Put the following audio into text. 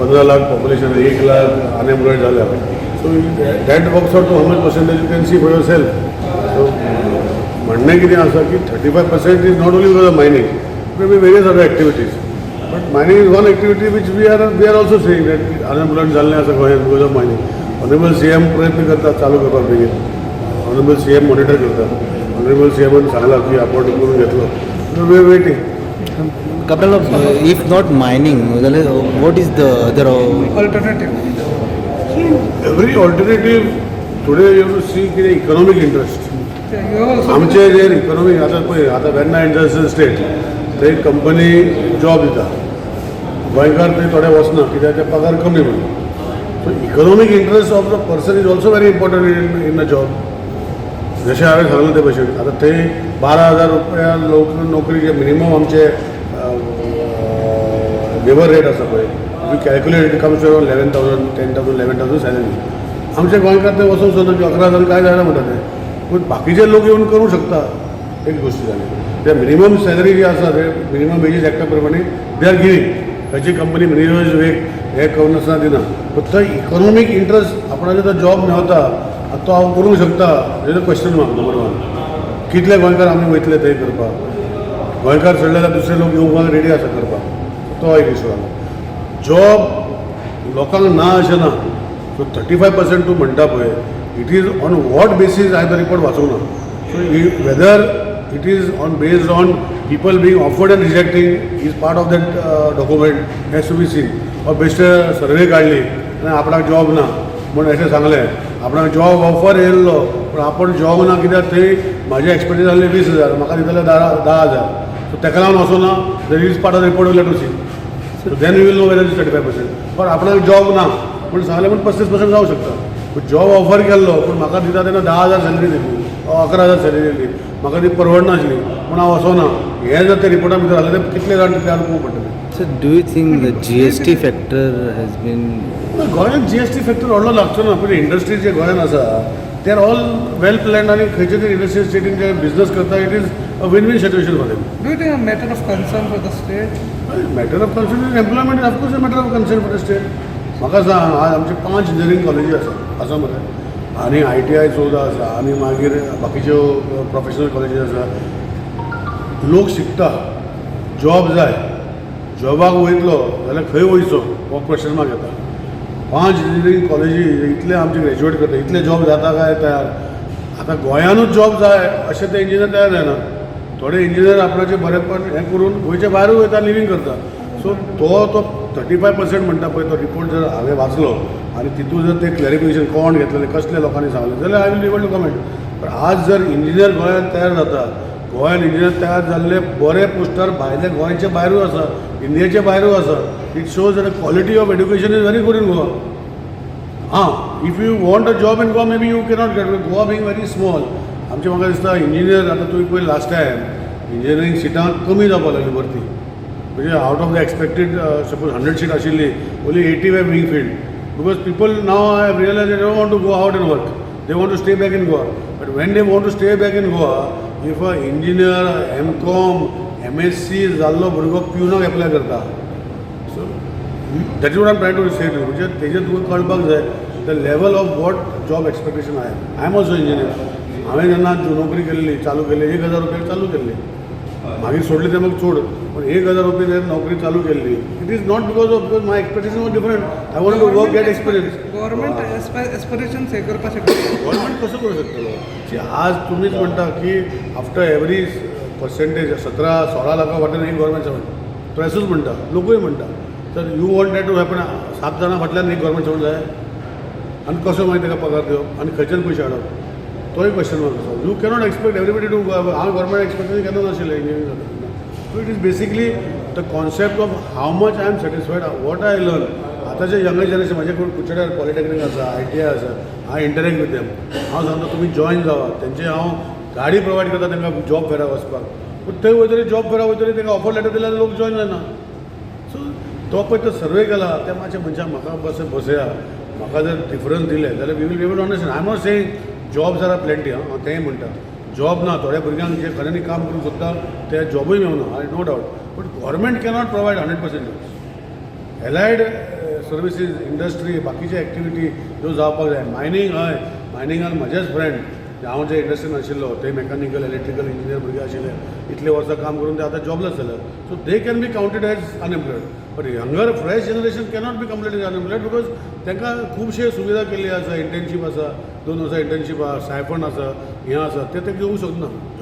15 lakh population, 1 lakh unemployed जाल्या. So that works out to how much percentage, you can see for yourself. So म्हणणें कितें आसा की 35% is not only because of mining, may be various other activities, but mining is one activity which we are also saying that unemployed जाल्लें आसा गोंयांत because of mining. Honourable CM प्रयत्न करता चालू करपाक बेगीन. ऑनरेबल सीएम मॉनिटर करता. Honourable सीएमान सांगलां की आपण करून घेतलो. We are waiting. Couple of, if not mining, जाल्यार what is the other alternative? Every alternative today, you to see कितें इकॉनॉमीक इंट्रस्ट. You also आमचे जे इकॉनॉमीक आतां पळय, आतां वेर्ना इंडस्ट्रियल इस्टेट, थंय कंपनी जॉब दिता. गोंयकार थंय थोडे वचना कित्याक ते पगार कमी म्हणून. So economic interest of the person is also very important in a job. जशें हांवें सांगलें ते भशेन, आतां थंय 12,000 रुपया लोक नोकरी, जे मिनिमम आमचे लेबर रेट आसा पळय, you calculate, it comes to around 11,000, 10,000, 11,000 salary. आमचे गोंयकार ते वचूंक सोदना की 11,000 काय जायना म्हणटा ते, पूण बाकीचे लोक येवन करूंक शकता. एक गोश्ट जाली. ते मिनिमम सॅलरी जी आसा, ते मिनिमम वेजीस एक्टा प्रमाणे they are giving. खंयची कंपनी मिनिमम वेज हे करून आसतना दिना. फक्त इकॉनॉमीक इंट्रस्ट, आपणाचे तो जॉब मेवता आनी तो हांव करूंक शकता, हेजो क्वेश्चन मार्क नंबर वन. कितले गोंयकार आमी वयतले थंय करपाक? गोंयकार सोडले जाल्यार दुसरे लोक येवपाक रेडी आसा करपाक. तो एक इशू जाला. जॉब लोकांक ना अशें ना. सो 35% तूं म्हणटा पळय, it is on what basis, हांवें तो रिपोर्ट वाचूंक ना. So whether it is on based on people being offered and rejecting is part of that document has to be seen. Or बेश्टे सर्वे काडली आनी आपणाक जॉब ना म्हूण अशें सांगलें. आपणाक जॉब ऑफर येयल्लो पूण आपूण जॉब ना कित्याक थंय म्हाजी एक्सपेक्टेशन जाल्ली 20,000, म्हाका दितले 10,000, सो ताका लागून वचूं ना, that is part of report, will to see. So then you will know whether is 35%. पण आपणाक जॉब ना पूण सांगलें म्हूण 35% जावं शकता. पूण जॉब ऑफर केल्लो पूण म्हाका दिता तेन्ना 10,000 सॅलरी दिली, 11,000 सॅलरी दिली, म्हाका ती परवडनासली पूण हांव वचोना, हें जर ते रिपोर्टा भितर आसलें तर कितले जाण तितले आनी पळोवंक पडटलें. Sir, do you think the GST factor has been गोंयांत जीएसटी फॅक्टर व्हडलो लागचो ना, पूण इंडस्ट्री जे गोंयांत आसा, they are all well planned आनी खंयचे तरी इंडस्ट्री स्टेटीन जे बिझनस करता, it is a win win situation for them. Do you think a matter of concern for the state? Matter of concern is employment, of course a matter of concern for the state. म्हाका सांग, आज आमचे पांच engineering कॉलेजी आसा आसा मरे आनी आयटीआय 14 आसा आनी मागीर बाकीच्यो प्रोफेशनल कॉलेजी आसा. लोक शिकता, जॉब जाय. जॉबाक वयतलो जाल्यार खंय वयचो हो क्वेश्चन मार्क येता. पांच इंजिनियरींग कॉलेजी, इतले आमचे ग्रॅज्युएट करता, इतले जॉब जाता काय तयार? आतां गोंयानूच जॉब जाय अशें ते इंजिनियर तयार जायना. थोडे इंजिनियर आपणाचे बरेपण हें करून गोंयच्या भायरूय वयता, लिवींग करता. सो तो तो 35% म्हणटा पळय, तो रिपोर्ट जर हांवें वाचलो आनी तितून जर ते क्लॅरिफिकेशन कोण घेतलेलें, कसल्या लोकांनी सांगलें जाल्यार I will able to comment. पण आज जर इंजिनियर गोंयांत तयार जाता, गोंयांत इंजिनियर तयार जाल्ले बरे पोस्टार भायले, गोंयचे भायरूय आसा, इंडियेचे भायरूय आसा. It shows that quality of education is very good in Goa. आं, if you want a job in Goa, may be you cannot get, Goa being very small. आमचे म्हाका दिसता इंजिनियर, आतां तुवें पळय, लास्ट टायम इंजिनियरींग सिटां कमी जावपाक लागली भरती. म्हणजे out of the expected, suppose 100 seat आशिल्ली, only 80 were being filled because people now have realize they don't want to go out and work, they want to stay back in Goa. But when they want to stay back in Goa, if a engineer, M.Com, M.Sc जाल्लो भुरगो प्युनाक apply करता, so that is what I'm trying to say to. म्हणजे तेजेर तुका कळपाक जाय the level of what job expectation आहा. I am also engineer. हांवें जेन्ना नोकरी केल्ली, चालू केल्ली, 1000 रुपया चालू केल्ली. मागीर सोडली ते मग सोड, पण 1000 रुपये जर नोकरी चालू केल्ली, it is not because of, because my expectation was different. I want to work, get experience. Government aspirations हे करपाक शकता? गव्हर्मेंट कसं करू शकतलो? सी, आज तुमीच म्हणटा की आफ्टर एवरी पर्सेंटेज 17-16 लाखां फाटल्यान एक गव्हर्मेंट सर्वंट, प्रेसूच म्हणटा, लोकूय म्हणटा. तर you want that to happen? सात जाणां फाटल्यान एक गव्हर्मेंट सर्वंट जाय आनी कसो मागीर ताका पगार दिवप आनी खंयच्यान पयशे हाडप, तोय क्वेश्चन मार्क आसा. You cannot expect everybody to. हांव गव्हर्मेंट एक्सपेक्टेशन केन्ना नाशिल्लें इंजिनियरींग जाता तेन्ना. So it is basically the concept of how much I am satisfied, what I learn. आतांचे यंगर जनरेशन, म्हाजे कुडचड्यार पॉलिटेक्नीक आसा, आयटीआय आसा, I interact with them. हांव सांगता, तुमी जॉयन जावा. तेंचे हांव गाडी प्रोवायड करता तांकां जॉब फेराक वचपाक. पूण थंय वयतरी, जॉब फेराक वयतरी तांकां ऑफर लेटर दिल्यार लोक जॉयन जायना. सो तो पळय तो सर्वे केला त्या मातशें मनशाक म्हाका बस बसया. म्हाका जर डिफरन्स दिले जाल्यार we will be able to understand. I am not saying jobs are plenty. हांव तेंय म्हणटा, जॉब ना. थोड्या भुरग्यांक जे खऱ्यांनी काम करूंक सोदता ते जॉबूय मेवना, I no doubt. But government cannot provide 100% jobs. Allied services industry, बाकीचे एक्टिविटी ह्यो जावपाक जाय. मायनींग हय, मायनिंगान म्हजेच फ्रेंड, हांव जे इंडस्ट्रीन आशिल्लो ते मेकॅनिकल, इलेक्ट्रिकल इंजिनियर भुरगे आशिल्ले, इतले वर्सां काम करून ते आतां जॉबलेस जाले. So they can be counted as unemployed, but younger, fresh generation cannot be completely unemployed, because तांकां खुबशे सुविधा केल्ली आसा. इंटर्नशीप आसा, 2 वर्सां इंटर्नशीप आसा, स्टायफंड आसा, हें आसा, ते घेवंक शकना.